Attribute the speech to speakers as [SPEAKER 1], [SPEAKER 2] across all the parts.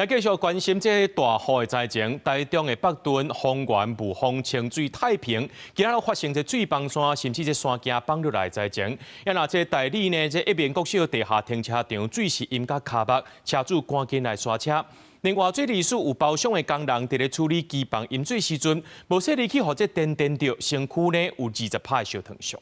[SPEAKER 1] 來繼續關心這個大雨的災情，台中的北屯、豐原、霧峰、清水、太平，今仔日發生這水崩山，甚至這山徑崩落來的災情。啊，若這大里呢，這一民國小地下停車場水是淹甲跤目，車主趕緊來徙車。另外，水利署有包商的工人佇咧處理機房淹水時陣，無細膩去予這電電著，身軀呢有20拍的燒燙傷。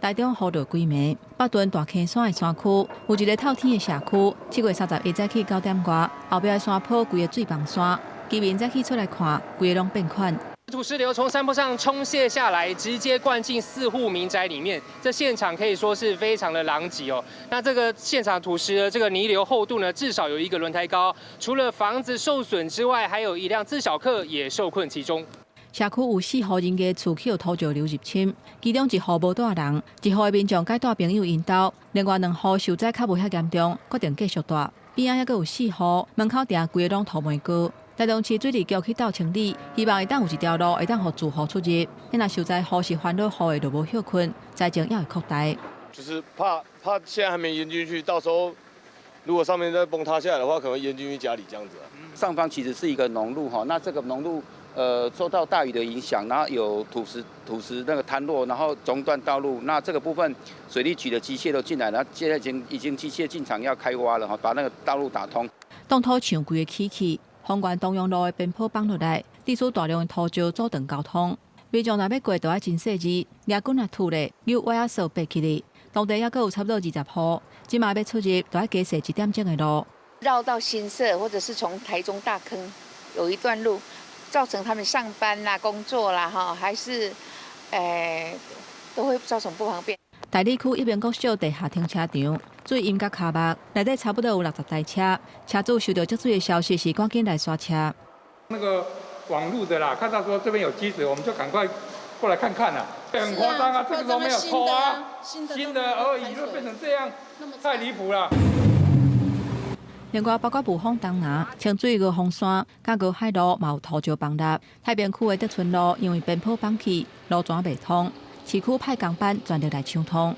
[SPEAKER 2] 台中雨落規暝，北屯大坑山的山區有一个透天的社區，7月31早起9點外，後壁的山坡規个水崩山，居民早起出來看，規个攏變款。
[SPEAKER 3] 土石流從山坡上沖瀉下來，直接灌進四戶民宅裡面，這現場可以說是非常的狼藉哦。那這個現場土石的這個泥流厚度呢，至少有一個輪胎高。除了房子受損之外，還有一輛自小客也受困其中。
[SPEAKER 2] 社區有四戶人家厝去予土石流入侵，其中一戶無蹛人，一戶的民眾改蹛朋友𪜶兜，另外兩戶受災較無遐嚴重，決定繼續蹛。邊仔猶閣有四戶門口埕規个攏塗糜膏。台中市水利局去鬥清理，希望會當有一條路會當予住戶出入。若受災戶是煩惱戶的，就無歇睏，災情猶會擴大。
[SPEAKER 4] 就是怕怕現在還沒淹進去，到時候如果上面再崩塌下來的話，可能淹進去家裡這樣子。
[SPEAKER 5] 上方其實是一個農路哈，那這個農路受到大雨的影響，然後有土石那個坍落，然後中斷道路。那這個部分水利局的機械都進來了，現在已經機械進場要開挖了哈，把那個道路打通。
[SPEAKER 2] 擋土牆規个起去，豐原東陽路的邊坡崩落來，致使大量的土石阻斷交通。民眾若欲過，就愛真細膩，蜈棍仔吐咧，扭歪仔索爬起來。當地猶閣有差不多20戶，這馬欲出入，就愛加踅一點鐘的路。
[SPEAKER 6] 繞到新社，或者是從台中大坑有一段路，造成他們上班啦、工作啦，哈，還是都會造成不方便。
[SPEAKER 2] 大里區一民國小地下停車場水淹甲跤目，內底差不多有60台車，車主收到積水的消息時，趕緊來徙車。
[SPEAKER 7] 那個網路的啦，看到說這邊有積水，我們就趕快過來看看啦。很誇張啊，這個都沒有拖啊，新的而已就變成這樣，太離譜了。
[SPEAKER 2] 另外，包括霧峰東南、清水五峰山、佮皋海路，嘛有土石崩落。太平區的德春路因為邊坡崩去，路全袂通，市區派工班全力來搶通。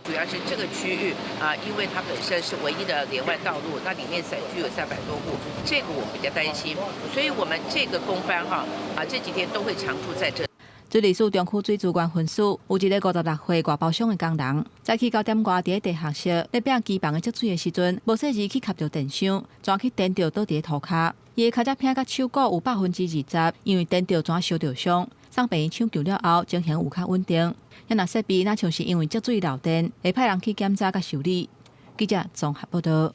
[SPEAKER 8] 主要是這個區域啊，因為它本身是唯一的連外道路，那裡面散居有300多戶，這個我們比較擔心，所以我們這個工班哈啊，這幾天都會常駐在這。
[SPEAKER 2] 水利署中區水資源分署有一个56歲外包商的工人，早起9點外佇咧地下室咧拚機房的積水的時陣，無細膩去磕著電箱，全去電著倒佇咧塗跤。伊的跤脊片佮手骨有20%，因為電著全燒著傷，送病院搶救了後，情形有較穩定。若設備若像是因為積水漏電，會派人去檢查佮修理。記者綜合報道。